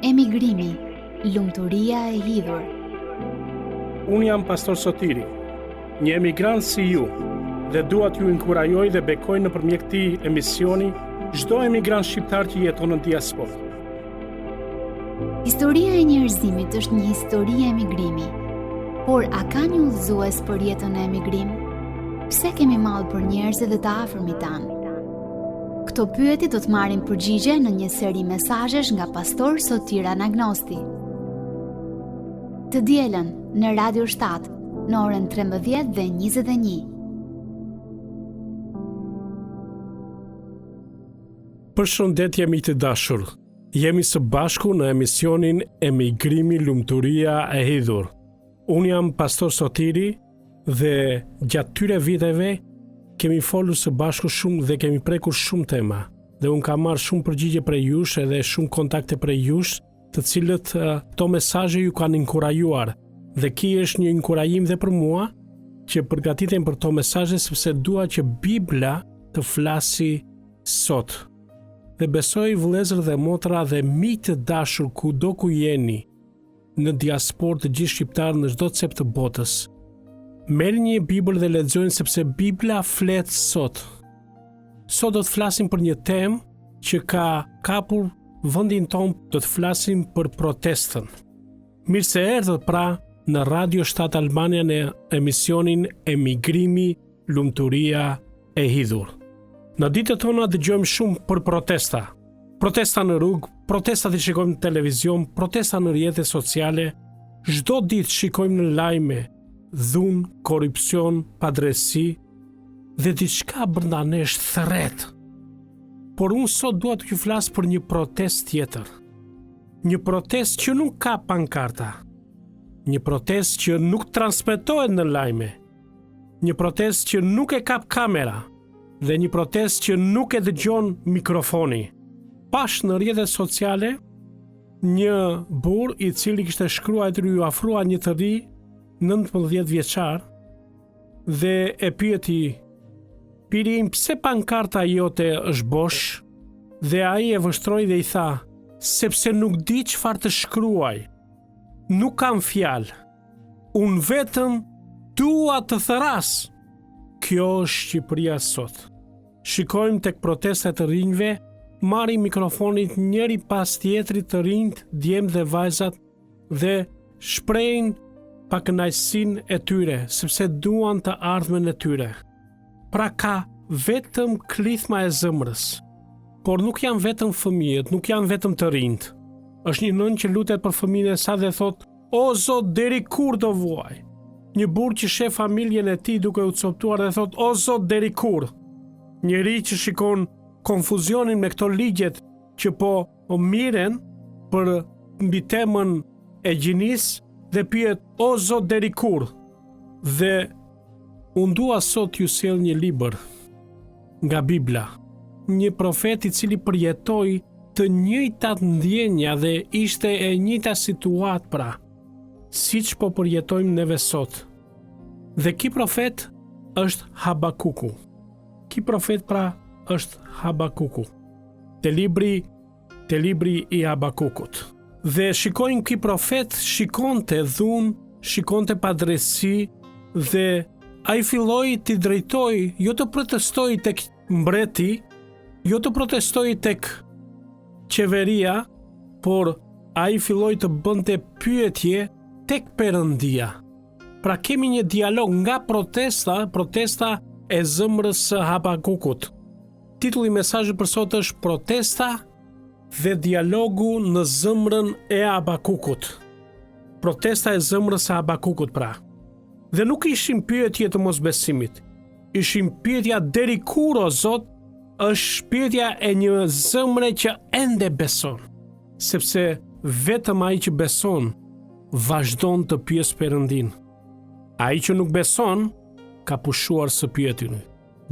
Emigrimi, lumturia e hidhur. Unë jam Pastor Sotiri, një emigrant si ju, dhe dua t'ju inkurajoj dhe bekoj nëpërmjet këtij emisioni çdo emigrant shqiptar që jeton në diasporë. Historia e njerëzimit është një histori emigrimi. Por a ka një udhëzues për jetën në emigrim? Pse kemi mall për njerëzit dhe të afërmit tanë? Këto pyetje do të marrin përgjigje në një seri mesazhesh nga pastor Sotir Anagnosti. Të dielën në Radio 7, në orën 13 dhe 21. Përshëndetje miq të dashur. Jemi së bashku në emisionin Emigrimi Lumturia e Hidhur. Unë jam Pastor Sotiri dhe gjatë këtyre viteve kemi folur së bashku shumë dhe kemi prekur shumë tema. Dhe unë kam marrë shumë përgjigje prej jush edhe shumë kontakte prej jush, të cilët këto mesazhe ju kanë inkurajuar. Dhe ky është një inkurajim dhe për mua që përgatitem për këto mesazhe sepse dua që Bibla të flasi sot. Dhe besoj vëllezër dhe motra dhe miq të dashur kudo ku jeni, në diasporë të gjithë shqiptarët në çdo cep të botës. Merrni një Bibël dhe lexojeni sepse Bibla flet sot. Sot do të flasim për një temë që ka kapur vendin tonë, do të flasim për protestën. Mirë se erdhët pra në Radio 7 Albania në emisionin Emigrimi Lumturia e Hidhur. Në ditët tona dëgjojmë shumë për protesta. Protesta në rrugë, protestat i shikojmë në televizion, protesta në rrjete sociale. Çdo ditë shikojmë në lajme dhunë, korrupsion, padrejtësi dhe diçka brenda nesh thërret. Por unë sot dua t'ju flas për një protestë tjetër. Një protestë që nuk ka pankarta. Një protestë që nuk transmetohet në lajme. Një protestë që nuk e kap kamera dhe një protestë që nuk e dëgjon mikrofoni. Pashë në rrjetet sociale një burrë i cili kishte shkruajtur iu afrua një të ri 19 vjeçar dhe e pyeti Biri im, pse pankarta jote është bosh? Dhe ai e vështroi dhe i tha, sepse nuk di çfarë të shkruaj. Nuk kam fjalë. Unë vetëm dua të thërras. Kjo është Shqipëria sot. Shikojmë tek protestat e të rinjve, marrin mikrofonin njëri pas tjetrit të rinjtë, djemtë dhe vajzat dhe shprehin pakënaqësinë e tyre, sepse duan të ardhmen e tyre. Pra ka vetëm klithma e zemrës. Por nuk janë vetëm fëmijët, nuk janë vetëm të rinjtë. Është një nënë që lutet për fëmijën e saj dhe thotë, O Zot, deri kur do vuaj? Një burrë që sheh familjen e tij duke u copëtuar dhe thotë, O Zot, deri kur? Një i ri që shikon konfuzionin me këto ligjet që po merren për mbi temën e gjinisë dhe pyet, O Zot, deri kur? Dhe unë dua sot t'ju sjell një libër nga Bibla, një profet i cili përjetoi të njëjtat ndjenja dhe ishte e njëjta situatë pra, siç po përjetojmë neve sot. Dhe ky profet është Habakuku. Ky profet pra është Habakuku. Te libri te libri i Habakukut. Dhe shikojmë ky profet shikonte dhunë, shikonte padrejtësi dhe ai filloi t'i drejtojë, jo të protestojë tek mbreti, jo të protestojë tek qeveria, por ai filloi të bënte pyetje tek Perëndia. Pra kemi një dialog nga protesta, protesta e zemrës së Habakukut. Titulli i mesazhit për sot është Protesta dhe dialogu në zemrën e Habakukut. Protesta e zemrës së Habakukut pra. Dhe nuk ishin pyetje të mosbesimit. Ishin pyetja deri kur o Zot, është pyetja e një zemre që ende beson. Sepse vetëm ai që beson vazhdon të pyesë Perëndinë. Ai që nuk beson ka pushuar së pyeturi.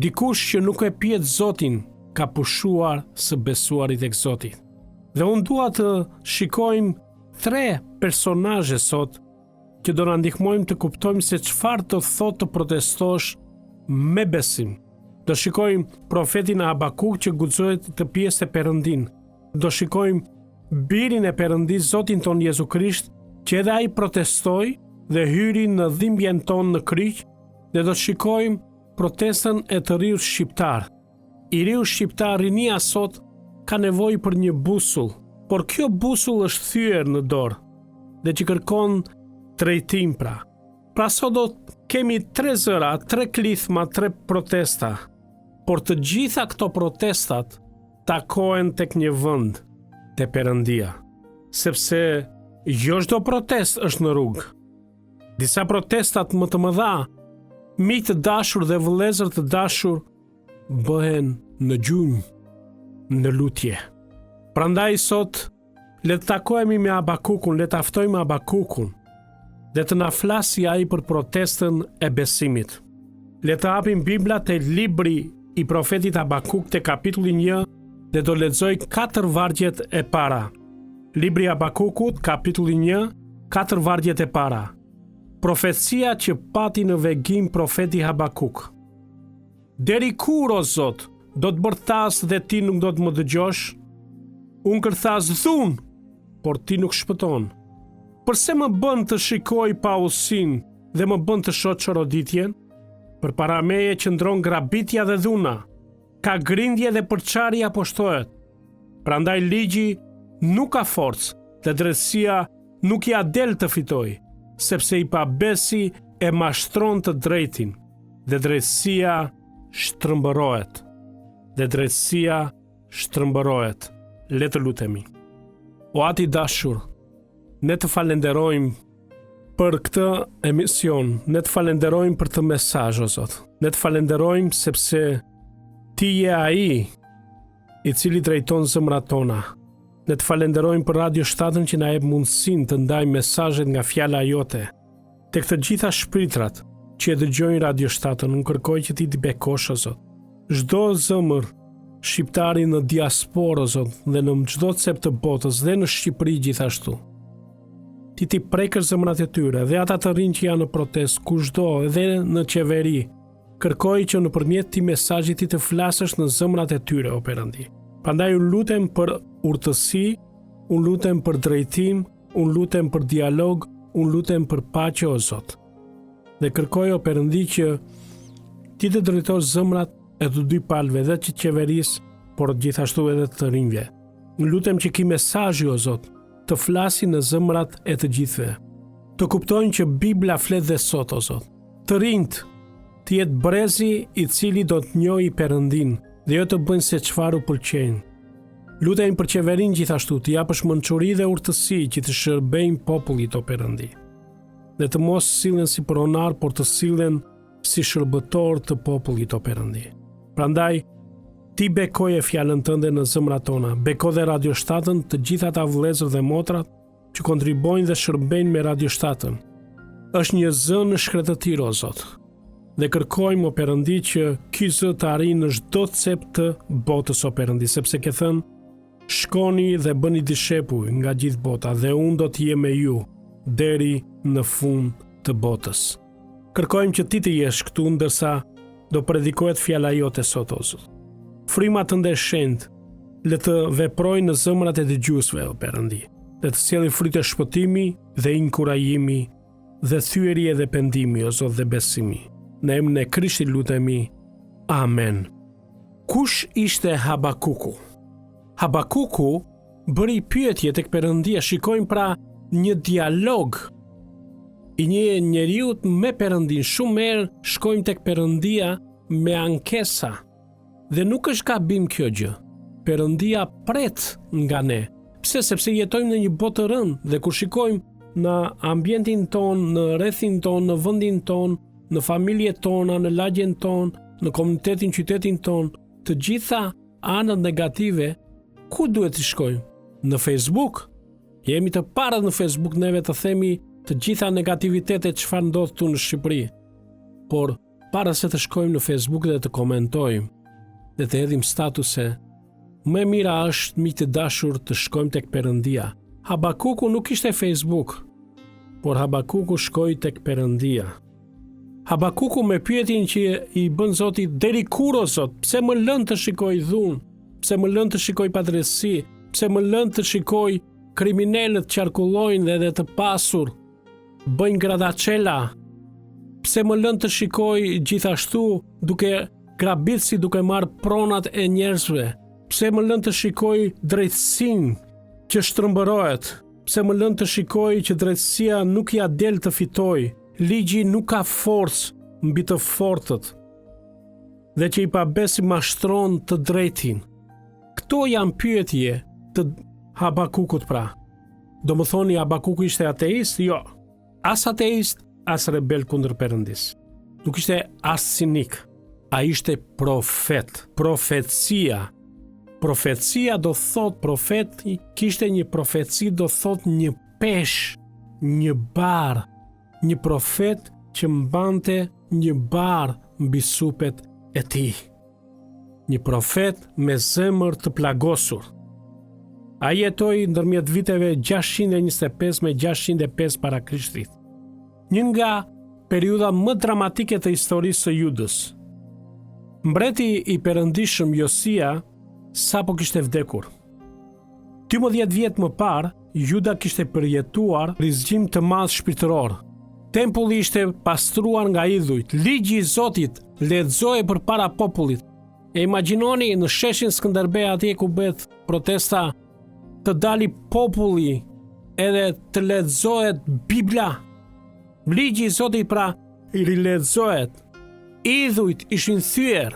Dikush që nuk e pyet Zotin ka pushuar së besuari tek Zoti. Dhe unë dua të shikojmë tre personazhe sot që do na ndihmojmë të kuptojmë se çfarë do të thotë të protestosh me besim. Do shikojmë profetin Habakuk që guxoi të pyeste Perëndinë. Do shikojmë Birin e Perëndisë Zotin tonë Jezu Krisht, që edhe ai protestoi dhe hyri në dhimbjen tonë në kryq dhe do të shikojmë protestën e të riut shqiptar. I riu shqiptar rinia sot ka nevojë për një busull, por kjo busull është thyer në dorë dhe që kërkon drejtim pra. Pra sot do të kemi tre zëra, tre klithma, tre protesta. Por të gjitha këto protestat takohen tek një vend, te Perëndia. Sepse jo çdo protestë është në rrugë. Disa protestat më të mëdha, miq të dashur dhe vëllezër të dashur, bëhen në gjunjë, në lutje. Prandaj sot Le të takohemi me Habakukun, le ta ftojmë Habakukun dhe të na flasi ai për protestën e besimit. Le të hapim Biblat te libri i profetit Habakuk te kapitulli 1 dhe do lexoj katër vargjet e para. Libri i Habakukut, kapitulli 1, katër vargjet e para. Profecia që pati në vegim profeti Habakuk. Deri kur, o Zot, do të bërtas dhe ti nuk do të më dëgjosh? Unë kërthas dhunë, por ti nuk shpëton. Përse më bën të shikoj paudhësinë dhe më bën të shoh çoroditjen? Përpara meje qëndron grabitja dhe dhuna. Ka grindje dhe përçarja po shtohet. Prandaj ligji nuk ka forcë dhe drejtësia nuk ia del të fitojë, sepse i pabesi e mashtron të drejtin. Dhe drejtësia shtrembërohet. Dhe drejtësia shtrembërohet. Le të lutemi. O Atë i dashur, ne të falenderojmë për këtë emision, ne të falenderojmë për këtë mesazh, o Zot. Ne të falenderojmë sepse ti je ai i cili drejton zemrat tona. Ne të falenderojmë për Radio 7-ën që na jep mundësinë të ndajmë mesazhet nga fjala jote. Tek të gjitha shpirtrat që e dëgjojnë Radio 7-ën, unë kërkoj që ti t'i bekosh, o Zot. Çdo zemër shqiptari në diasporë, o Zot, dhe në çdo cep të botës dhe në Shqipëri gjithashtu. Ti t'i prekësh zemrat e tyre dhe ata të rinj që janë në protestë, kushdo edhe në qeveri, kërkoj që nëpërmjet këtij mesazhi ti të flasësh në zemrat e tyre, o Perëndi. Prandaj unë lutem për urtësi, unë lutem për drejtim, Unë lutem për dialog, unë lutem për paqe o Zot. Dhe kërkoj o Perëndi që ti të drejtosh zemrat e të dy palëve dhe të qeverisë, por gjithashtu edhe të rinjve. Unë lutem që ky mesazh o Zot të flasi në zemrat e të gjithëve. Të kuptojnë që Bibla flet dhe sot o Zot. Të rinjtë të jetë brezi i cili do të njohë Perëndinë dhe jo të bëjnë se çfarë u pëlqen. Lutem për qeverinë gjithashtu t'i japësh mençuri dhe urtësi që të shërbejnë popullit o Perëndi. Dhe të mos sillen si pronarë, por të sillen si shërbëtorë të popullit o Perëndi. Prandaj ti bekoje fjalën tënde në zemrat tona, beko dhe Radio 7-ën, të gjithë ata vëllezër dhe motrat që kontribuojnë dhe shërbejnë me Radio 7-ën. Është një zë në shkretëtirë, o Zot. Dhe kërkojmë, o Perëndi, që ky zë të arrijë në çdo cep të botës, o Perëndi, sepse ke thënë, shkoni dhe bëni dishepuj nga gjithë bota dhe unë do të jem me ju deri në fund të botës. Kërkojmë që ti të jesh këtu ndërsa do predikohet fjala jote sot, o Zot. Fryma tënde e shenjtë le të veprojë në zemrat e dëgjuesve, o Perëndi, dhe të sjellë fryte shpëtimi dhe inkurajimi dhe thyerje dhe pendimi, o Zot dhe besimi. Në emrin e Krishtit lutemi. Amen. Kush ishte Habakuku? Habakuku bëri pyetje tek Perëndia, shikojmë pra një dialog i një njeriut me Perëndinë. Shumë herë shkojmë tek Perëndia me ankesa. Dhe nuk është gabim kjo gjë. Perëndia pret nga ne. Pse? Sepse jetojmë në një botë të rënë dhe kur shikojmë në ambientin tonë, në rrethin tonë, në vendin tonë, në familjet tona, në lagjen tonë, në komunitetin, qytetin tonë, të gjitha anët negative, ku duhet të shkojmë? Në Facebook. Jemi të parët në Facebook neve të themi të gjitha negativitetet çfarë ndodh këtu në Shqipëri. Por para se të shkojmë në Facebook dhe të komentojmë dhe të hedhim statuse, më e mira është miq të dashur të shkojmë tek Perëndia. Habakuku nuk kishte Facebook, por Habakuku shkoi tek Perëndia. Habakuku me pyetjen që i bën Zotit deri kur o Zot, pse më lën të shikoj dhunë, pse më lën të shikoj padrejtësi, Pse më lën të shikoj kriminelët qarkullojnë edhe të pasur, bëjnë gradaçela? Pse më lën të shikoj gjithashtu duke grabitësi duke marrë pronat e njerëzve? Pse më lën të shikoj drejtësinë që shtrembërohet? Pse më lën të shikoj që drejtësia nuk ia del të fitojë? Ligji nuk ka forcë mbi të fortët dhe që i pabesi mashtron të drejtin. Këto janë pyetje të Habakukut pra. Do më thoni Habakuku ishte ateist? Jo. As ateist, as rebel kundër Perëndisë. Nuk ishte as cinik. Ai ishte profet. Profecia. Profecia do thotë profeti kishte një profeci do thotë një peshë, një barrë, një profet që mbante një barrë mbi supet e tij. Një profet me zemër të plagosur. Ai jetoi ndërmjet viteve 625 me 605 para Krishtit. Një nga periudha më dramatike të historisë së Judës. Mbreti i perëndishëm Josia sapo kishte vdekur. 12 vjet më parë, Juda kishte përjetuar rizgjim të madh shpirtëror. Tempulli ishte pastruar nga idhujt. Ligji i Zotit lexohej përpara popullit. E imagjinoni në sheshin Skënderbej atje ku bëhet protesta të dali populli edhe të lexohet Bibla. Ligji i Zotit pra rilexohet. Idhujt ishin thyer.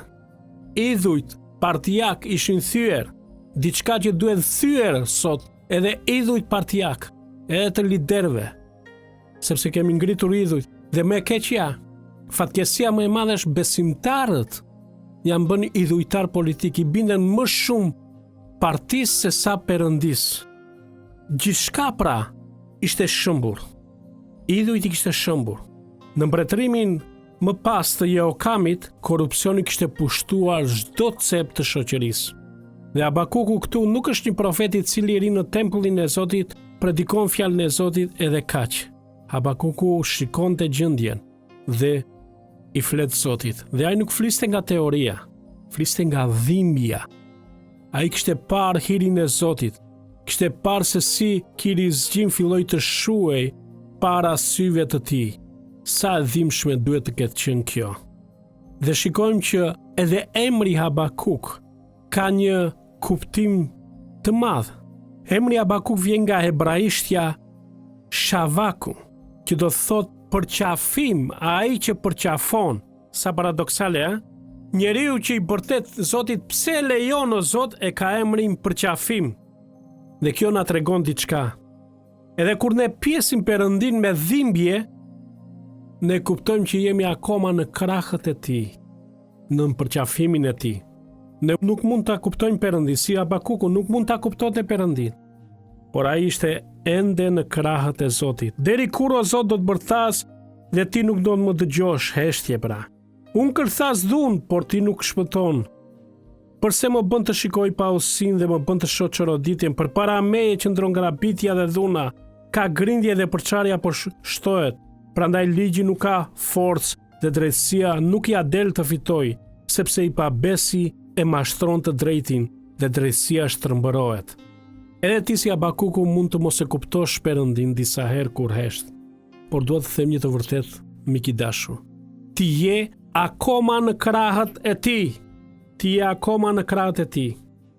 Idhujt partiak ishin thyer. Diçka që duhet thyer sot edhe idhujt partiak, edhe të liderëve, sepse kemi ngritur idhujt dhe më e keqja, fatkeqësia më e madhe është besimtarët janë bën idhujtar politik, i binden më shumë partisë se sa Perëndisë. Gjithçka pra ishte shëmbur. Idhujt i kishte shëmbur. Në mbretërimin Më pas të Jehoakamit, korrupsioni kishte pushtuar çdo cep të shoqërisë. Dhe Habakuku këtu nuk është një profet i cili rri në tempullin e Zotit, predikon fjalën e Zotit edhe kaq. Habakuku shikonte gjendjen dhe i flet Zotit. Dhe ai nuk fliste nga teoria, fliste nga dhimbja. Ai kishte parë hirin e Zotit, kishte parë se si ky rizgjim filloi të shuhej para syve të tij. Sa e dhimbshme duhet të ketë qenë kjo. Dhe shikojmë që edhe emri Habakuk ka një kuptim të madh. Emri Habakuk vjen nga hebraishtja Shavaku, që do të thotë përqafim, ai që përqafon. Sa paradoksale, ë? Njeriu që i bërtet Zotit pse lejon o Zot e ka emrin përqafim. Dhe kjo na tregon diçka. Edhe kur ne pyesim Perëndinë me dhimbje, ne kuptojmë që jemi akoma në krahët e tij, nën përqafimin e tij. Ne nuk mund ta kuptojmë Perëndinë, si Habakuku nuk mund ta kuptonte Perëndinë. Por ai ishte ende në krahët e Zotit. Deri kur o Zot do të bërtas dhe ti nuk do të më dëgjosh, heshtje pra. Unë kërthas dhunë, por ti nuk shpëton. Përse më bën të shikoj paudhësinë dhe më bën të shoh çoroditjen? Përpara meje qëndron grabitja dhe dhuna. Ka grindje dhe përçarja po shtohet. Prandaj ligji nuk ka forcë dhe drejtësia nuk ia del të fitojë, sepse i pabesi e mashtron të drejtin dhe drejtësia shtrembërohet. Edhe ti si Habakuku mund të mos e kuptosh Perëndinë disa herë kur hesht, por dua të them një të vërtetë, mik i dashur. Ti je akoma në krahët e tij. Ti je akoma në krahët e tij.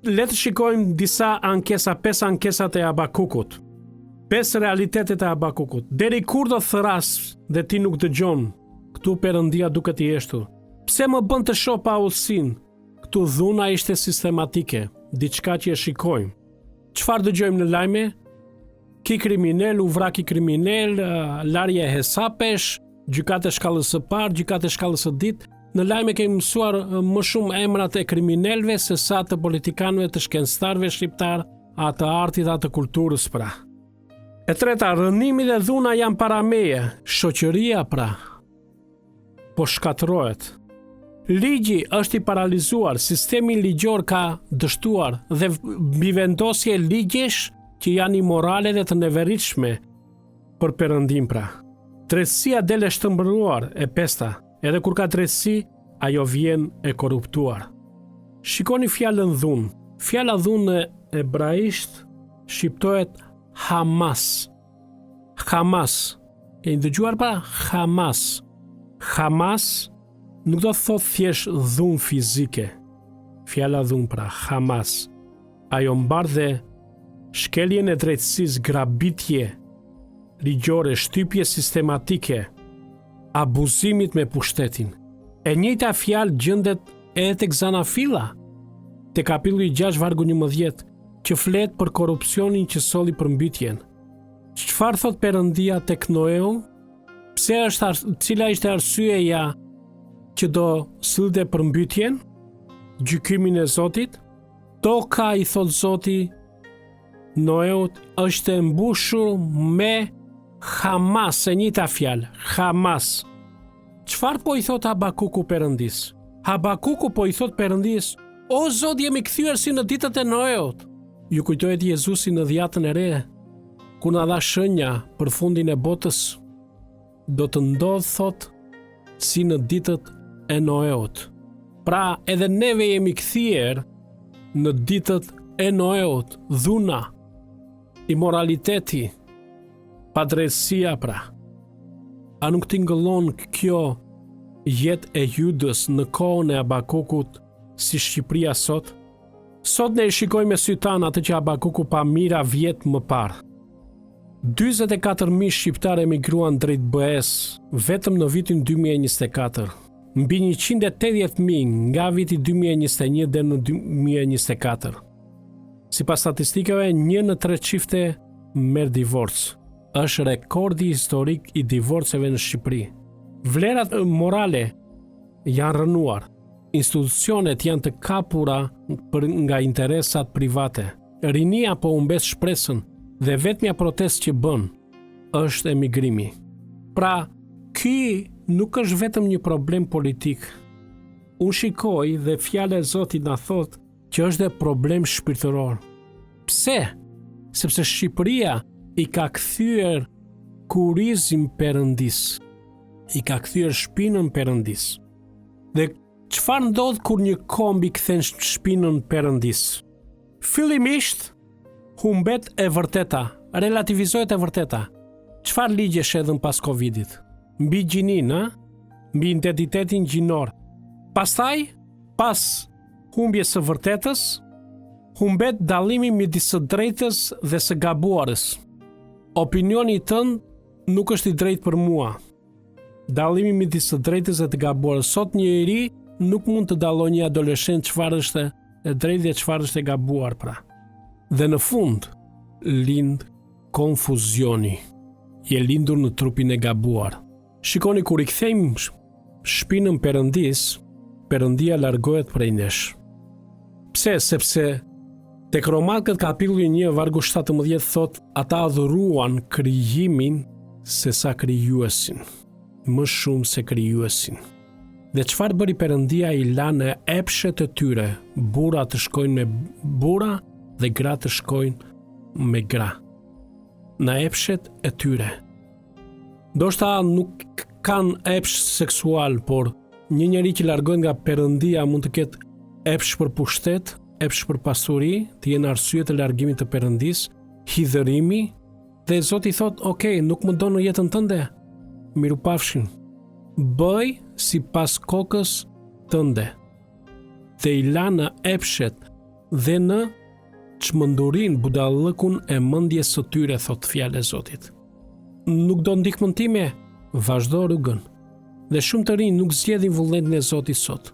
Le të shikojmë disa ankesa, pesë ankesat e Habakukut. Pesë realitetet e Habakukut. Deri kur do thërras dhe ti nuk dëgjon? Këtu Perëndia duket i heshtur. Pse më bën të shoh paudhësinë? Këtu dhuna ishte sistematike, diçka që e shikojmë. Çfarë dëgjojmë në lajme? Ky kriminel u vra ky kriminel, larje hesapesh, gjykatë e shkallës së parë, gjykatë e shkallës së dytë. Në lajme kemi mësuar më shumë emrat e kriminelëve se sa të politikanëve, të shkencëtarëve shqiptarë, a të artit, a të kulturës pra. E treta, rrënimi dhe dhuna janë para meje, shoqëria pra po shkatërrohet. Ligji është i paralizuar, sistemi ligjor ka dështuar dhe mbivendosje ligjesh që janë imorale dhe të neveritshme për Perëndinë pra. Drejtësia del e shtrembëruar, e pesta, edhe kur ka drejtësi, ajo vjen e korruptuar. Shikoni fjalën dhunë. Fjala dhunë në hebraisht shqiptohet Hamas. Hamas. Keni dëgjuar pra Hamas. Hamas nuk do të thotë thjesht dhunë fizike. Fjala dhunë pra Hamas. Ajo mbart dhe shkeljen e drejtësisë, grabitje ligjore, shtypje sistematike, abuzimit me pushtetin. E njëjta fjalë gjendet edhe tek Zanafilla, te kapitulli 6 vargu 11, që flet për korrupsionin që solli përmbytjen. Çfarë thotë Perëndia tek Noeu? Pse është cila ishte arsyeja që do sillte përmbytjen? Gjykimin e Zotit? Toka i thotë Zoti Noeut është e mbushur me Hamas, e njëjta fjalë, Hamas. Çfarë po i thotë Habakuku Perëndisë? Habakuku po i thotë Perëndisë, o Zot jemi kthyer si në ditët e Noeut. Ju kujtohet Jezusi në dhjatën e re, kur na dha shenja për fundin e botës, do të ndodhë thotë si në ditët e Noeut. Pra, edhe neve jemi kthyer në ditët e Noeut, dhuna, imoraliteti, padrejtësia pra. A nuk tingëllon kjo jetë e Judës në kohën e Habakukut si Shqipëria sot? Sot ne e shikojmë me sytë tanë atë që Habakuku pa mijëra vjet më parë. 44.000 shqiptarë emigruan drejt BE-së vetëm në vitin 2024, mbi 180.000 nga viti 2021 deri në 2024. Sipas statistikave, një në tre çifte merr divorc. Është rekordi historik i divorceve në Shqipëri. Vlerat morale janë rrënuar. Institucionet janë të kapura për nga interesat private. Rinia po humbet shpresën dhe e vetmja protestë që bën është emigrimi. Pra, ky nuk është vetëm një problem politik. Unë shikoj dhe fjala e Zotit na thotë që është dhe problem shpirtëror. Pse? Sepse Shqipëria i ka kthyer kurrizin Perëndisë. I ka kthyer shpinën Perëndisë. Dhe çfarë ndodh kur një komb i kthen shpinën Perëndisë? Fillimisht humbet e vërteta, relativizohet e vërteta. Çfarë ligjesh hedhën pas Covidit? Mbi gjininë, ë? Mbi identitetin gjinor. Pastaj, pas humbjes së vërtetës, humbet dallimi midis së drejtës dhe së gabuarës. Opinioni tënd nuk është i drejtë për mua. Dallimi midis së drejtës dhe të gabuarës. Sot një i ri nuk mund të dallojë një adoleshent çfarë është e drejtë dhe çfarë është e gabuar pra. Dhe në fund lind konfuzioni. Je lindur në trupin e gabuar. Shikoni kur i kthejmë shpinën Perëndisë, Perëndia largohet prej nesh. Pse? Sepse tek Romakët kapitulli 1 vargu 17 thotë ata adhuruan krijimin se sa krijuesin, më shumë se krijuesin. Dhe çfarë bëri Perëndia i la në epshet e tyre, burra të shkojnë me burra dhe gra të shkojnë me gra. Në epshet e tyre. Ndoshta nuk kanë epsh seksual, por një njeri që largohet nga Perëndia mund të ketë epsh për pushtet, epsh për pasuri, të jenë arsye të largimit të Perëndisë, hidhërimi, dhe Zoti thotë, ok, nuk më do në jetën tënde, mirupafshim, bëj sipas kokës tënde, dhe i la në epshet dhe në çmendurinë, budallëkun e mendjes së tyre, thotë fjala e Zotit. Nuk do ndihmën time, vazhdo rrugën. Dhe shumë të rinj nuk zgjedhin vullnetin e Zotit sot,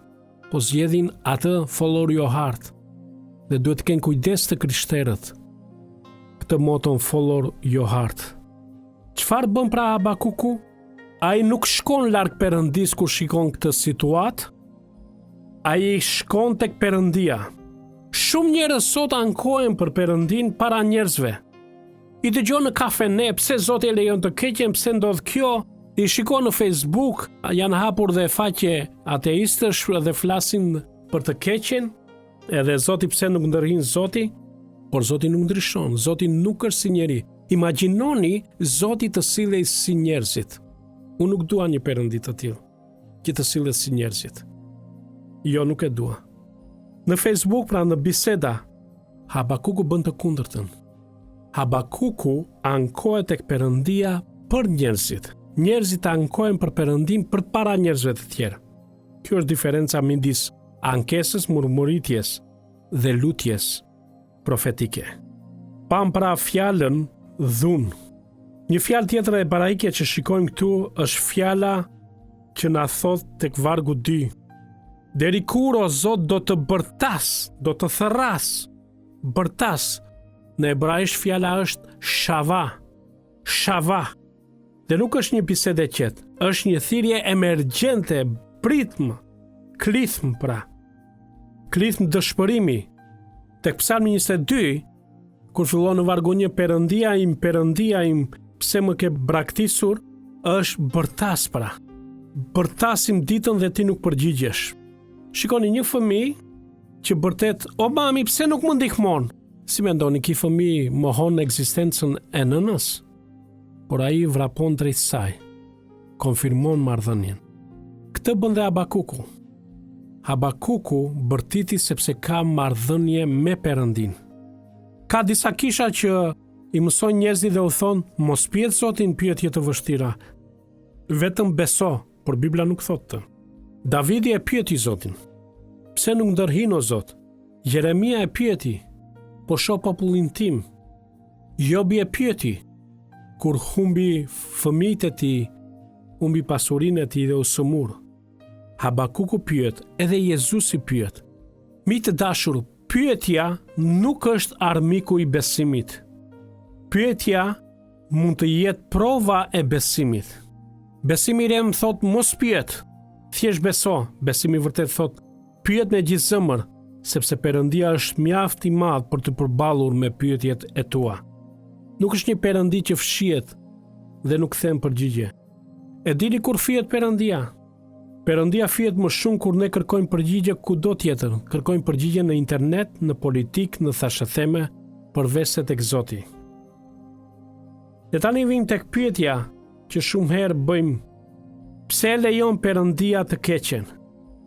po zgjedhin atë follow your heart. Dhe duhet të kenë kujdes të krishterët. Këtë moton follow your heart. Çfarë bën pra Habakuku? Ai nuk shkon larg Perëndisë kur shikon këtë situatë, Ai shkon tek Perëndia. Shumë njerëz sot ankohen për Perëndinë para njerëzve. I dëgjon në kafene, pse Zoti e lejon të keqen, pse ndodh kjo? I shikon në Facebook, janë hapur dhe faqe ateistësh dhe flasin për të keqen, edhe Zoti pse nuk ndërhyn Zoti? Por Zoti nuk ndryshon, Zoti nuk është si njeri. Imagjinoni Zoti të sillej si njerëzit. Unë nuk dua një perëndi të tillë. që të sillet si njerëzit. Jo, nuk e dua. Në Facebook, pra në biseda, Habakuku bën të kundërtën. Habakuku ankohet tek Perëndia për njerëzit. Njerëzit ankohen për Perëndinë përpara njerëzve të tjerë. Kjo është diferenca midis ankesës, murmuritjes dhe lutjes profetike. Pamë pra fjalën dhunë. Një fjalë tjetër hebraike që shikojmë këtu është fjala që na thotë tek vargu 2. Deri kur o Zot do të bërtas, do të thërras, bërtas. Në hebraisht fjala është shava. Shava. Dhe nuk është një bisedë e qetë, është një thirrje emergjente, britmë, klithmë pra. Klithmë dëshpërimi. Tek Psalmi 22, kur fillon në vargun 1 Perëndia im, Perëndia im, pse më ke braktisur, është bërtas pra. Bërtasim ditën dhe ti nuk përgjigjesh. Shikoni një fëmijë që bërtet, o mami, pse nuk më ndihmon? Si mendoni, ky fëmijë mohon ekzistencën e nënës? Por ai vrapon drejt saj, konfirmon marrëdhënien. Këtë bën dhe Habakuku. Habakuku bërtiti sepse ka marrëdhënie me Perëndinë. Ka disa kisha që i mësojnë njerëzit dhe u thonë, mos pyet Zotin pyetje të vështira. Vetëm beso, por Bibla nuk thotë këtë. Davidi e pyeti Zotin. Pse nuk ndërhyn o Zot? Jeremia e pyeti, po shoh popullin tim, Jobi e pyeti, kur humbi fëmijët e tij, humbi pasurinë e tij dhe u sëmur. Habakuku pyet, edhe Jezusi pyet. Miq të dashur, pyetja nuk është armiku i besimit. Pyetja mund të jetë prova e besimit. Besimi i rremë thotë mos pyet, thjesht beso. Besimi i vërtetë thotë Pyet me gjithë zemër, sepse Perëndia është mjaft i madh për t'u përballur me pyetjet e tua. Nuk është një Perëndi që fshihet dhe nuk kthen përgjigje. E dini kur fshihet Perëndia? Perëndia fshihet më shumë kur ne kërkojmë përgjigje kudo tjetër, kërkojmë përgjigje në internet, në politikë, në thashetheme, përveçse tek Zoti. Dhe tani vijmë tek pyetja që shumë herë bëjmë Pse e lejon Perëndia të keqen?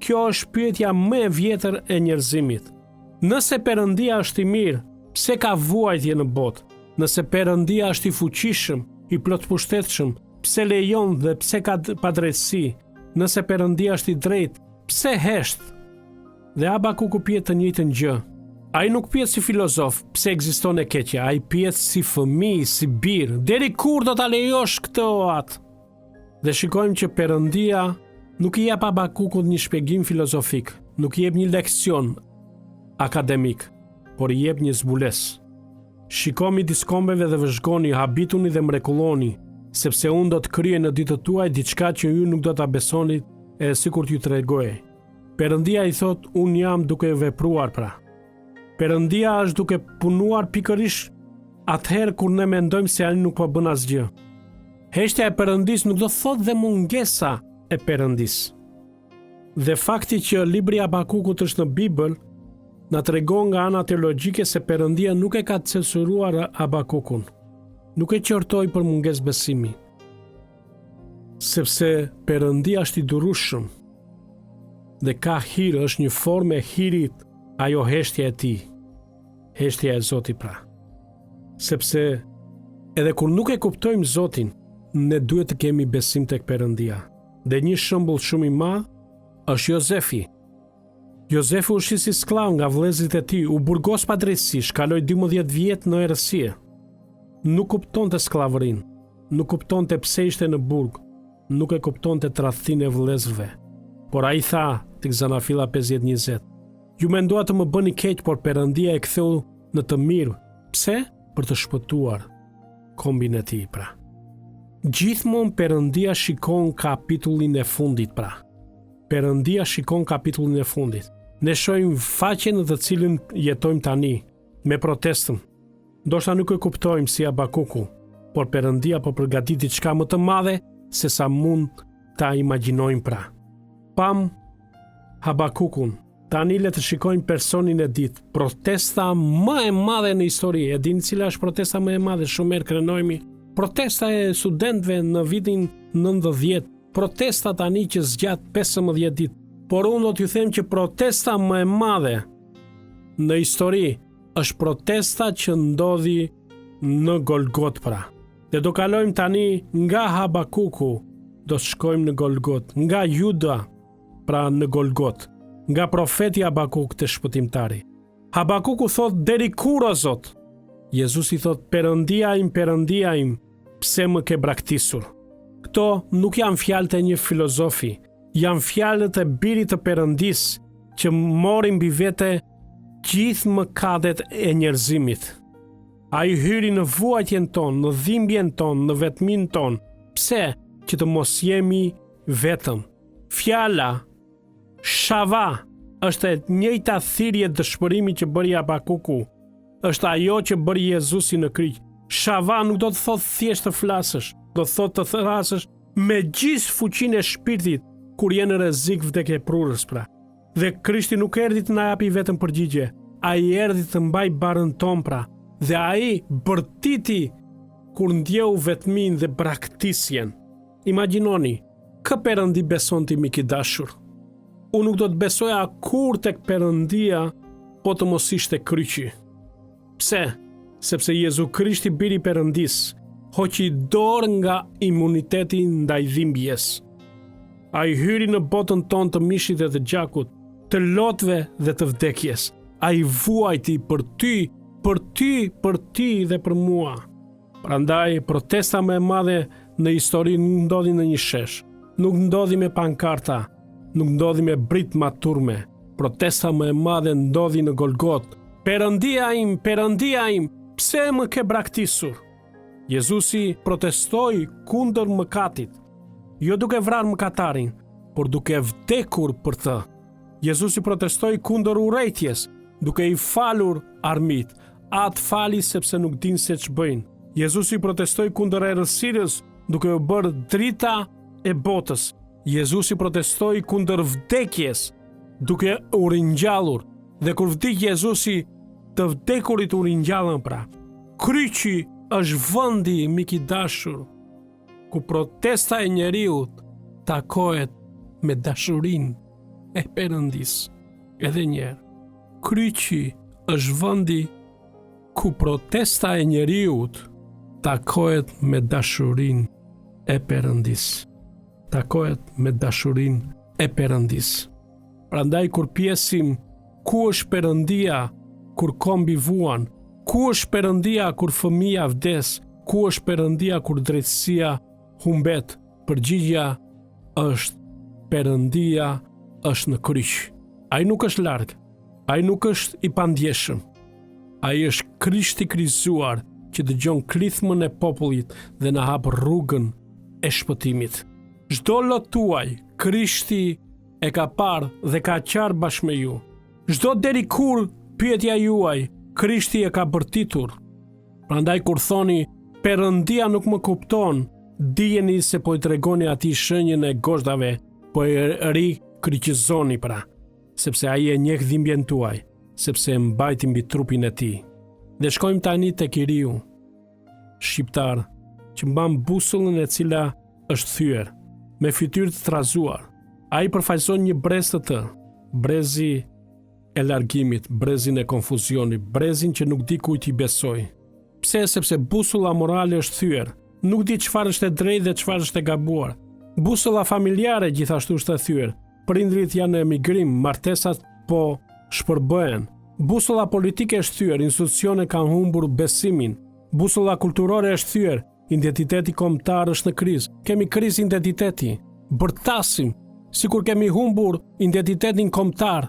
Kjo është pyetja më e vjetër e njerëzimit. Nëse Perëndia është i mirë, pse ka vuajtje në botë? Nëse Perëndia është i fuqishëm, i plotpushtetshëm, pse lejon dhe pse ka padrejtësi? Nëse Perëndia është i drejtë, pse hesht? Dhe Habakuku pyet të njëjtën gjë. Ai nuk pyet si filozof, pse ekziston e keqja, ai pyet si fëmijë, si bir, deri kur do ta lejosh këtë o Atë? Dhe shikojmë që Perëndia nuk i jep Habakukut një shpjegim filozofik, nuk i jep një leksion akademik, por i jep një zbulesë. Shiko midis kombeve dhe vëzhgoni, habituni dhe mrekulloni, sepse unë do të kryej në ditët tuaja diçka që ju nuk do ta besoni edhe sikur t'ju tregohej. Perëndia i thotë, unë jam duke vepruar pra. Perëndia është duke punuar pikërisht atëherë kur ne mendojmë se ai nuk po bën asgjë. Heshtja e Perëndisë nuk do të thotë dhe mungesa e Perëndisë. Dhe fakti që libri i Habakukut është në Bibël, na tregon nga ana teologjike se Perëndia nuk e ka censuruar Habakukun. Nuk e qortoi për mungesë besimi. Sepse Perëndia është i durueshëm dhe ka hir, është një formë e hirit ajo heshtja e tij. Heshtja e Zotit pra. Sepse edhe kur nuk e kuptojmë Zotin, ne duhet të kemi besim tek Perëndia. Dhe një shembull shumë i madh është Jozefi. Jozefi u shit si skllav nga vëllezërit e tij, u burgos padrejtësisht, kaloi 12 vjet në errësirë. Nuk kuptonte skllavërinë, nuk kuptonte pse ishte në burg, nuk e kuptonte tradhtinë e vëllezërve. Por ai tha tek Zanafilla 50:20, Ju menduat të më bëni keq, por Perëndia e ktheu në të mirë. Pse? Për të shpëtuar kombin e tij, pra. Gjithmonë Perëndia shikon kapitullin e fundit, pra. Perëndia shikon kapitullin e fundit. Ne shohim faqen në të cilën jetojmë tani, me protestën. Ndoshta nuk e kuptojmë si Habakuku, por Perëndia po përgatit diçka më të madhe se sa mund ta imagjinojmë pra. Pamë Habakukun, tani le të shikojmë personin e dytë, protesta më e madhe në histori. E dini cila është protesta më e madhe, shumë herë krenohemi. Protesta e studentëve në vitin 90, protesta tani që zgjat 15 ditë. Por unë do t'ju them që protesta më e madhe në histori. Është protesta që ndodhi në Golgotë pra. Dhe do kalojmë tani nga Habakuku, do të shkojmë në Golgotë, nga Juda, pra në Golgotë, nga profeti Habakuk te shpëtimtari. Habakuku thotë deri kur o Zot? Jezusi thotë Perëndia im, Perëndia im, pse më ke braktisur? Këto nuk janë fjalët e një filozofi, janë fjalët e birit të Perëndisë që mori mbi vete gjithë mëkatet e njerëzimit. Ai hyri në vuajtjen tonë, në dhimbjen tonë, në vetminë tonë. Pse? Që të mos jemi vetëm. Fjala Shava është e njëjta thirrje dëshpërimi që bëri Habakuku. Është ajo që bëri Jezusi në kryq. Shava nuk do të thotë thjesht të flasësh, do të thotë të thërrasësh me gjithë fuqinë e shpirtit kur je në rrezik vdekjeprurës pra. Dhe Krishti nuk erdhi të na japi vetëm përgjigje, ai erdhi të mbajë barrën tonë pra. Dhe ai bërtiti kur ndjeu vetminë dhe braktisjen. Imagjinoni, kë perëndi beson ti mik i dashur? Unë nuk do të besoja kurrë tek perëndia po të mos ishte kryqi. Pse? Sepse Jezu Krishti biri i Perëndisë, hoqi dorë nga imuniteti ndaj dhimbjes. Ai hyri në botën tonë të mishit dhe të gjakut, të lotëve dhe të vdekjes. Ai vuajti për ty, për ty, për ty dhe për mua. Prandaj protesta më e madhe në histori nuk ndodhi në një shesh, nuk ndodhi me pankarta, nuk ndodhi me britma turme. Protesta më e madhe ndodhi në Golgotë. Perëndia im, Perëndia im, pse më ke braktisur? Jezusi protestoi kundër mëkatit, jo duke vrarë mëkatarin, por duke vdekur për të. Jezusi protestoi kundër urrejtjes, duke i falur armiqtë. Atë fali sepse nuk dinë se ç'bëjnë. Jezusi protestoi kundër errësirës, duke u bërë drita e botës. Jezusi protestoi kundër vdekjes, duke u ringjallur. Dhe kur vdiq Jezusi, të vdekurit u ringjallën pra. Kryqi është vendi mik i dashur ku protesta e njeriut takohet me dashurinë e Perëndisë. Edhe një herë, kryqi është vendi ku protesta e njeriut takohet me dashurinë e Perëndisë. Takohet me dashurinë e Perëndisë. Prandaj kur pyesim ku është Perëndia kur kombi vuan, ku është Perëndia kur fëmija vdes, ku është Perëndia kur drejtësia humbet, përgjigja është Perëndia është në kryq. Ai nuk është larg, ai nuk është i pandjeshëm. Ai është Krishti i kryqëzuar që dëgjon klithmën e popullit dhe na hap rrugën e shpëtimit. Çdo lot tuaj, Krishti e ka parë dhe ka qarë bashkë me ju. Çdo deri kur pyetja juaj, Krishti e ka bërtitur. Prandaj kur thoni, Perëndia nuk më kupton, dijeni se po i tregoni atij shenjën e gozhdave, po e rikryqëzoni pra, sepse ai e njeh dhimbjen tuaj, sepse e mbajti mbi trupin e tij. Dhe shkojmë tani tek i riu shqiptar që mban busullën e cila është thyer, me fytyrë të trazuar. Ai përfaqëson një brez të tërë, brezi e largimit, brezin e konfuzionit, brezin që nuk di kujt t'i besojë. Pse? Sepse busulla morale është thyer. Nuk di çfarë është e drejtë dhe çfarë është e gabuar. Busulla familjare gjithashtu është e thyer. Prindërit janë në emigrim, martesat po shpërbëhen. Busulla politike është thyer, institucionet kanë humbur besimin. Busulla kulturore është thyer, Identiteti kombëtar është në krizë. Kemi krizë identiteti. Bërtasim sikur kemi humbur identitetin kombëtar.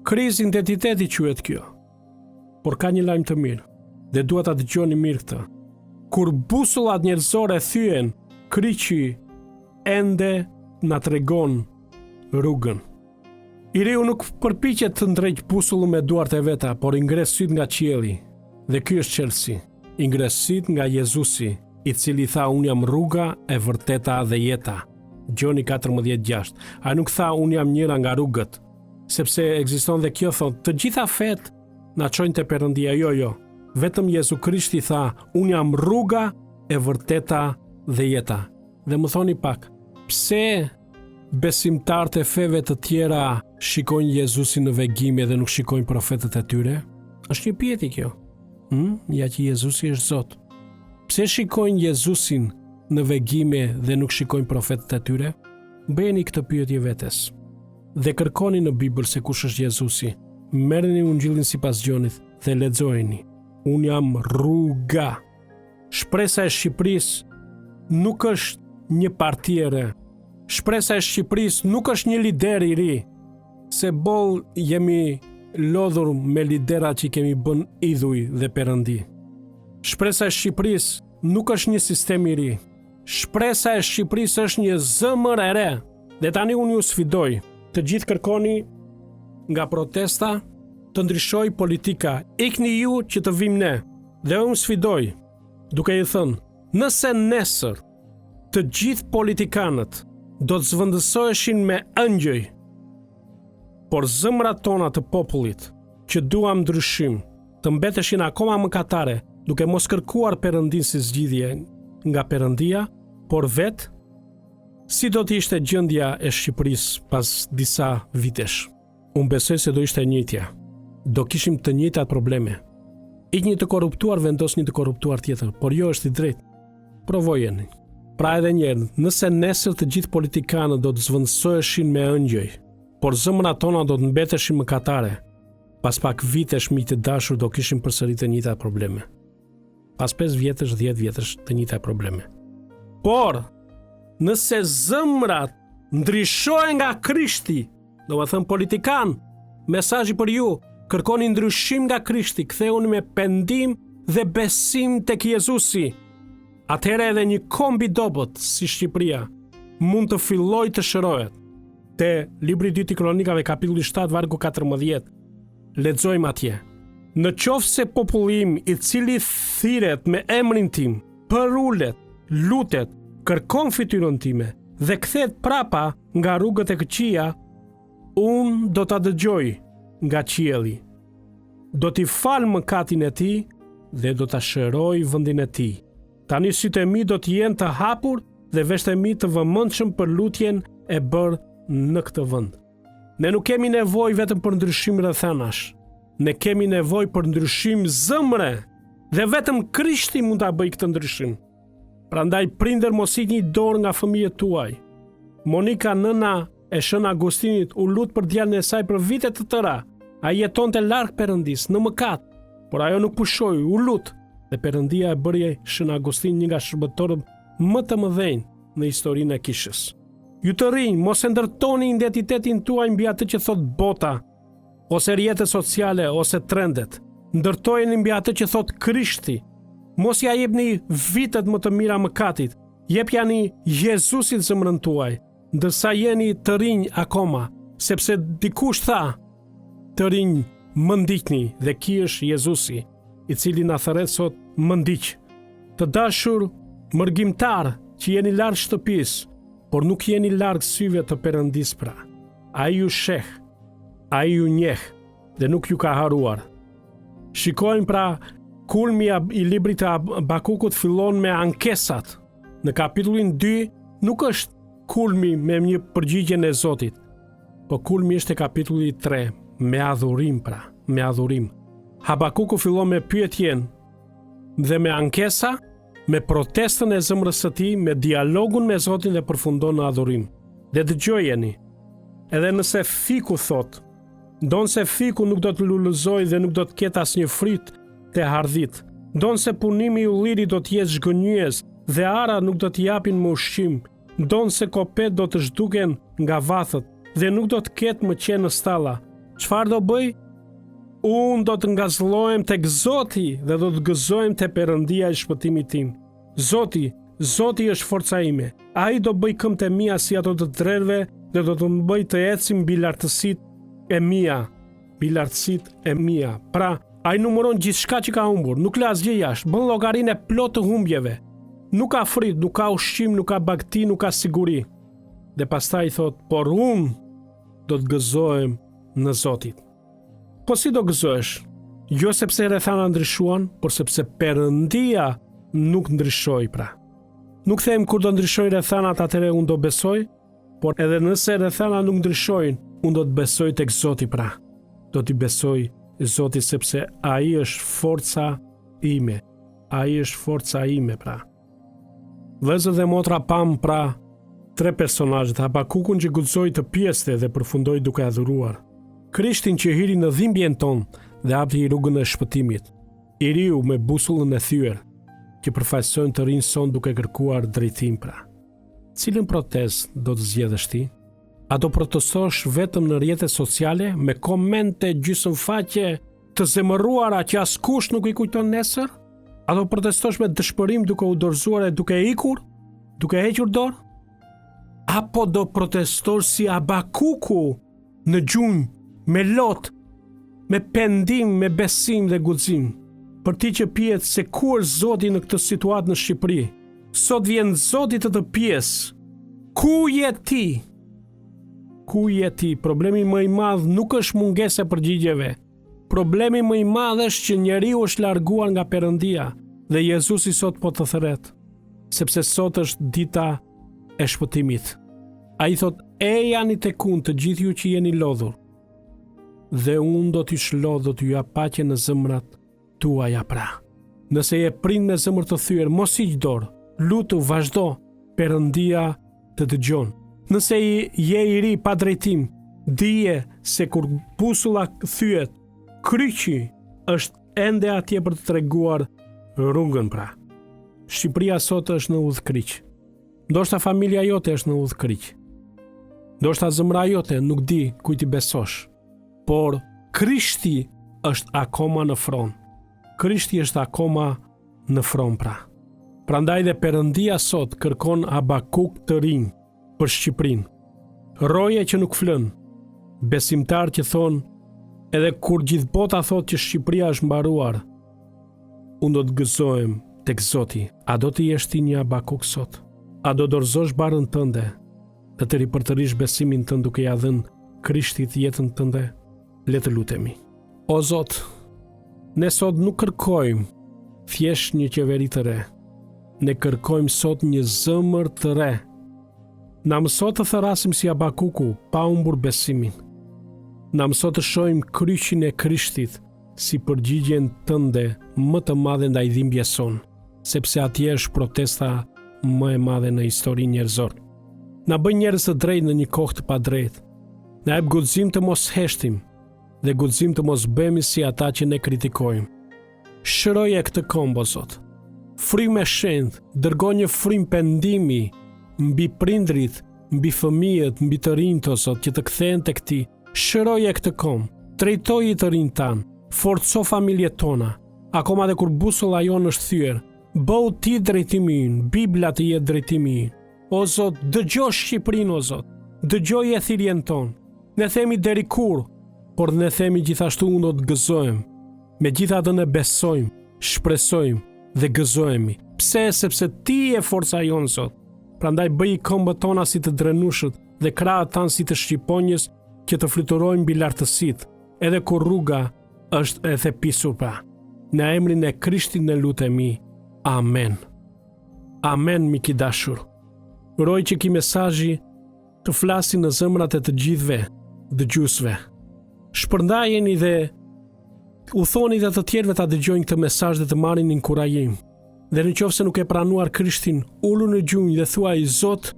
Krizë identiteti quhet kjo. Por ka një lajm të mirë dhe dua ta dëgjoni mirë këtë. Kur busullat njerëzore thyhen, kryqi ende na tregon rrugën. I riu nuk përpiqet të ndreqë busullën me duart e veta, por i ngre sytë nga qielli. Dhe ky është çelësi. I ngre sytë nga Jezusi, i cili tha unë jam rruga, e vërteta dhe jeta. Gjoni 14:6. Ai nuk tha unë jam njëra nga rrugët, sepse ekziston dhe kjo thotë, të gjitha fetë na çojnë te Perëndia. Jo, jo. Vetëm Jezu Krishti tha, unë jam rruga, e vërteta dhe jeta. Dhe më thoni pak, pse besimtarët e feve të tjera shikojnë Jezusin në vegime dhe nuk shikojnë profetët e tyre? Është një pyetje kjo. Hm, ja që Jezusi është Zot. Pse shikojnë Jezusin në vegime dhe nuk shikojnë profetët e tyre? Bëjeni këtë pyetje vetes. Dhe kërkoni në Bibël se kush është Jezusi. Merreni Ungjillin sipas Gjonit dhe lexojeni. Unë jam rruga. Shpresa e Shqipërisë nuk është një parti e re. Shpresa e Shqipërisë nuk është një lider i ri. Se boll jemi lodhur me lidera që i kemi bën idhuj dhe perëndi. Shpresa e Shqipërisë nuk është një sistem i ri. Shpresa e Shqipërisë është një zëmër e re. Dhe tani unë ju sfidoj, të gjithë kërkoni nga protesta të ndryshojë politika. Ikni ju që të vijmë ne. Dhe unë sfidoj, duke ju thënë, nëse nesër të gjithë politikanët do të zvendësoheshin me ëngjëj, por zëmrat tona të popullit që duam ndryshim, të mbeteshin akoma mëkatare, duke mos kërkuar Perëndinë si zgjidhje nga Perëndia, por vetë, si do të ishte gjendja e Shqipërisë pas disa vitesh? Unë besoj se do ishte e njëjtja. Do kishim të njëjtat probleme. Ik një të korruptuar vendos një të korruptuar tjetër, por jo është i drejtë. Provojeni. Pra edhe një herë, nëse nesër të gjithë politikanët do të zvendësoheshin me ëngjëj, por zëmrat tona do të mbeteshin mëkatare, pas pak vitesh miq të dashur do kishim përsëri të njëjtat probleme. Pas 5 vjetësh, 10 vjetësh të njëjtat probleme. Por, nëse zëmrat ndryshohen nga Krishti, Domethënë politikanë, mesazhi për ju, kërkoni ndryshim nga Krishti, kthehuni me pendim dhe besim tek Jezusi. Atëherë edhe një komb i dobët si Shqipëria mund të fillojë të shërohet. Te libri i dytë i Kronikave kapitulli 7 vargu 14 lexojmë atje. Në qoftë se populli im i cili thirret me emrin tim, përulet, lutet, kërkon fytyrën time dhe kthehet prapa nga rrugët e këqija, unë do ta dëgjoj nga qielli. Do t'i fal mëkatin e tij dhe do ta shëroj vendin e tij. Tani sytë e mi do të jenë të hapur dhe veshët e mi të vëmendshëm për lutjen e bërë në këtë vend. Ne nuk kemi nevojë vetëm për ndryshim rrethanash. Ne kemi nevojë për ndryshim zëmre dhe vetëm Krishti mund ta bëjë këtë ndryshim. Prandaj prindër mos hiqni dorë nga fëmijët tuaj. Monika nëna e Shën Agustinit u lut për djalin e saj për vite të tëra. Ai jetonte larg Perëndisë, në mëkat, por ajo nuk pushoi, u lut dhe Perëndia e bëri Shën Agustinin një nga shërbëtorët më të mëdhenj në historinë e kishës. Ju të rinj, mos e ndërtoni identitetin tuaj mbi atë që thotë bota, ose rrjetet sociale, ose trendet. Ndërtojeni mbi atë që thotë Krishti. Mos ia jepni vitet më të mira mëkatit. Jepjani Jezusit zemrën tuaj, ndërsa jeni të rinj akoma, sepse dikush tha, të rinj, më ndiqni dhe ky është Jezusi, i cili na thërret sot më ndiq. Të dashur mërgimtarë që jeni larg shtëpisë, por nuk jeni larg syve të Perëndisë pra. Ai ju sheh, ai ju njeh dhe nuk ju ka harruar. Shikojmë pra kulmi i librit të Habakukut fillon me ankesat. Në kapitullin 2 nuk është kulmi me një përgjigjen e Zotit, po kulmi është te kapitulli 3 me adhurim pra, me adhurim. Habakuku fillon me pyetjen dhe me ankesa, me protestën e zemrës së tij, me dialogun me Zotin dhe përfundon në adhurim. Dhe dëgjojeni, edhe nëse fiku thotë, ndonëse fiku nuk do të lulëzojë dhe nuk do të ketë asnjë fryt te hardhitë, ndonëse punimi i ullirit do të jetë zhgënjyes dhe ara nuk do të japin më ushqim, ndonëse kopetë do të zhduken nga vathët dhe nuk do të ketë më qen në stalla, çfarë do bëj? Unë do të ngazëllohem tek Zoti dhe do të gëzohem te Perëndia i shpëtimit tim. Zoti, Zoti është forca ime. Ai do bëjë këmbët e mia si ato të drerëve dhe do të më bëjë të eci mbi lartësitë e mia, mbi lartësitë e mia. Pra, ai numëron gjithçka që ka humbur, nuk lë asgjë jashtë, bën llogarinë e plotë të humbjeve. Nuk ka frikë, nuk ka ushqim, nuk ka bagëti, nuk ka siguri. Dhe pastaj thotë, por unë do të gëzohem në Zotin. Po si do gëzohesh? Jo sepse rrethanat ndryshuan, por sepse Perëndia nuk ndryshoi pra. Nuk them kur do ndryshojnë rrethanat atëherë unë do besoj, por edhe nëse rrethanat nuk ndryshojnë, unë do të besoj tek Zoti pra. Do t'i besoj. Zoti sepse ai është forca ime. Ai është forca ime pra. Vëllezër dhe motra pamë pra tre personazhet, Habakukun që guxoi të pyeste dhe përfundoi duke adhuruar. Krishtin që hyri në dhimbjen tonë dhe hapi rrugën e shpëtimit. I riu me busullën e thyer, që përfaqësojnë të rinjtë sot duke kërkuar drejtim pra. Cilën protestë do të zgjedhësh ti? A do protestosh vetëm në rrjetet sociale me komente gjysmë faqe të zemëruara që askush nuk i kujton nesër? A do protestosh me dëshpërim duke u dorëzuar e duke ikur, duke hequr dorë? Apo do protestosh si Habakuku në gjunjë, me lot, me pendim, me besim dhe guxim? Për ti që pyet se ku është Zoti në këtë situatë në Shqipëri, sot vjen Zoti të të pyesë, ku je ti? Ku je ti? Problemi më i madh nuk është mungesa e përgjigjeve. Problemi më i madh është që njeriu është larguar nga Perëndia dhe Jezusi sot po të thërret, sepse sot është dita e shpëtimit. Ai thotë, ejani tek unë të gjithë ju që jeni lodhur, dhe unë do t'ju shlodh, do t'ju jap paqe në zemrat tuaja pra. Nëse je prind me zemër të thyer, mos hiq dorë, lutu, vazhdo, Perëndia të dëgjon. Nëse je i ri pa drejtim, dije se kur busulla thyhet, kryqi është ende atje për të treguar rrugën pra. Shqipëria sot është në udhëkryq. Ndoshta familja jote është në udhëkryq. Ndoshta zemra jote nuk di kujt t'i besosh. Por Krishti është akoma në fron. Krishti është akoma në fron pra. Prandaj dhe Perëndia sot kërkon Habakuk të rinj për Shqipërinë. Roje që nuk flënë, besimtarë që thonë edhe kur gjithë bota thotë që Shqipëria është mbaruar, unë do të gëzohem tek Zoti. A do të jesh ti një Habakuk sot? A do dorëzosh barrën tënde dhe të ripërtërish besimin tënd duke ia dhënë Krishtit jetën tënde? Le të lutemi. O Zot, ne sot nuk kërkojmë thjesht një qeveri të re. Ne kërkojmë sot një zemër të re. Na mëso të thërrasim si Habakuku, pa humbur besimin. Na mëso të shohim kryqin e Krishtit si përgjigjen tënde më të madhe ndaj dhimbjes sonë, sepse atje është protesta më e madhe në historinë njerëzore. Na bëj njerëz të drejtë në një kohë të padrejtë. Na jep guxim të mos heshtim dhe guxim të mos bëhemi si ata që ne kritikojmë. Shëroje këtë komb, o Zot. Frymë e shenjtë, dërgo një frymë pendimi mbi prindërit, mbi fëmijët, mbi të rinjtë, o Zot, që të kthehen tek ti. Shëroje këtë komb, drejtoji të rinjtë tanë, forco familjet tona, akoma dhe kur busulla jonë është thyer, bëhu ti drejtimi ynë, Bibla të jetë drejtimi ynë. O Zot, dëgjo Shqipërinë, o Zot, dëgjoje thirrjen tonë. Ne themi deri kur, por ne themi gjithashtu unë do të gëzohem. Megjithatë ne besojmë, shpresojmë dhe gëzohemi. Pse? Sepse ti je forca jonë, Zot. Prandaj bëji këmbët tona si të drenushit dhe krahët tanë si të shqiponjës që të fluturojmë mbi lartësitë, edhe kur rruga është e thepisur pra. Në emrin e Krishtit ne lutemi. Amen. Amen, mik i dashur. Uroj që ky mesazhi të flasi në zemrat e të gjithëve dëgjuesve. Shpërndajeni dhe u thoni dhe të tjerëve ta dëgjojnë këtë mesazh dhe të marrin inkurajim. Dhe në qoftë se nuk e pranuar Krishtin, ulu në gjunjë dhe thuaj Zot,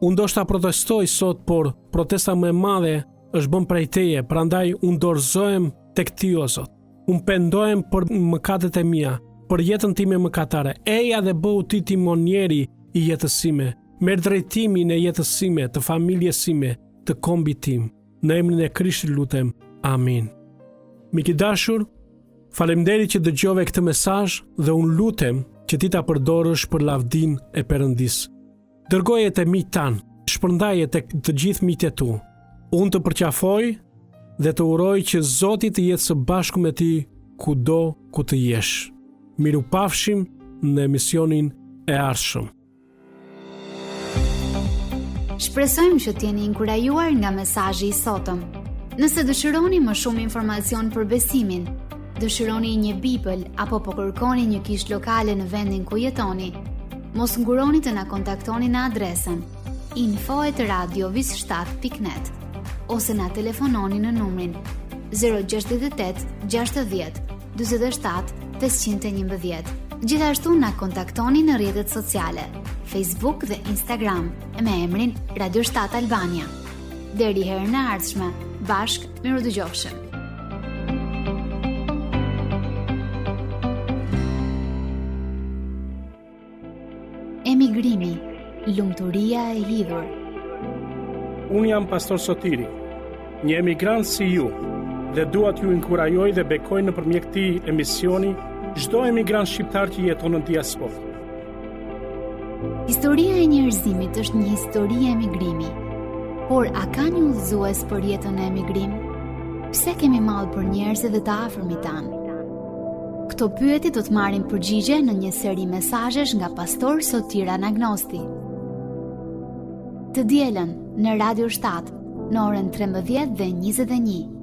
unë ndoshta protestoj sot, por protesta më e madhe është bën prej teje, prandaj unë dorëzohem tek ti o Zot. Unë pendohem për mëkatet e mia, për jetën time mëkatare. Eja dhe bëhu ti timonieri i jetës sime. Merr drejtimin e jetës sime, të familjes sime, të kombit tim. Në emrin e Krishtit lutem. Amin. Mik i dashur, faleminderit që dëgjove këtë mesazh dhe unë lutem që ti ta përdorësh për lavdinë e Perëndisë. Dërgoje te miqtë tanë, shpërndaje tek të gjithë miqtë e tu. Unë të përqafoj dhe të uroj që Zoti të jetë së bashku me ty kudo ku të jesh. Mirupafshim në emisionin e ardhshëm. Shpresojmë që të jeni inkurajuar nga mesazhi i sotëm. Nëse dëshironi më shumë informacion për besimin, dëshironi një Bibël apo po kërkoni një kishë lokale në vendin ku jetoni, mos nguroni të na kontaktoni në adresën info@radiovis7.net ose na telefononi në numrin 069. 068 60 47 511. Gjithashtu na kontaktoni në rrjetet sociale, Facebook dhe Instagram me emrin Radio 7 Albania. Deri herën e ardhshme, bashkë mirudëgjofshim. Emigrimi, lumturia e hidhur. Unë jam Pastor Sotiri, një emigrant si ju, dhe dua t'ju inkurajoj dhe bekoj nëpërmjet këtij emisioni çdo emigrant shqiptar që jeton në diasporë. Historia e njerëzimit është një histori emigrimi. Por a ka një udhëzues për jetën në emigrim? Pse kemi mall për njerëzit dhe të afërmit tanë? Këto pyetje do të marrin përgjigje në një seri mesazhesh nga pastor Sotir Anagnosti. Të dielën në Radio 7, në orën 13 dhe 21.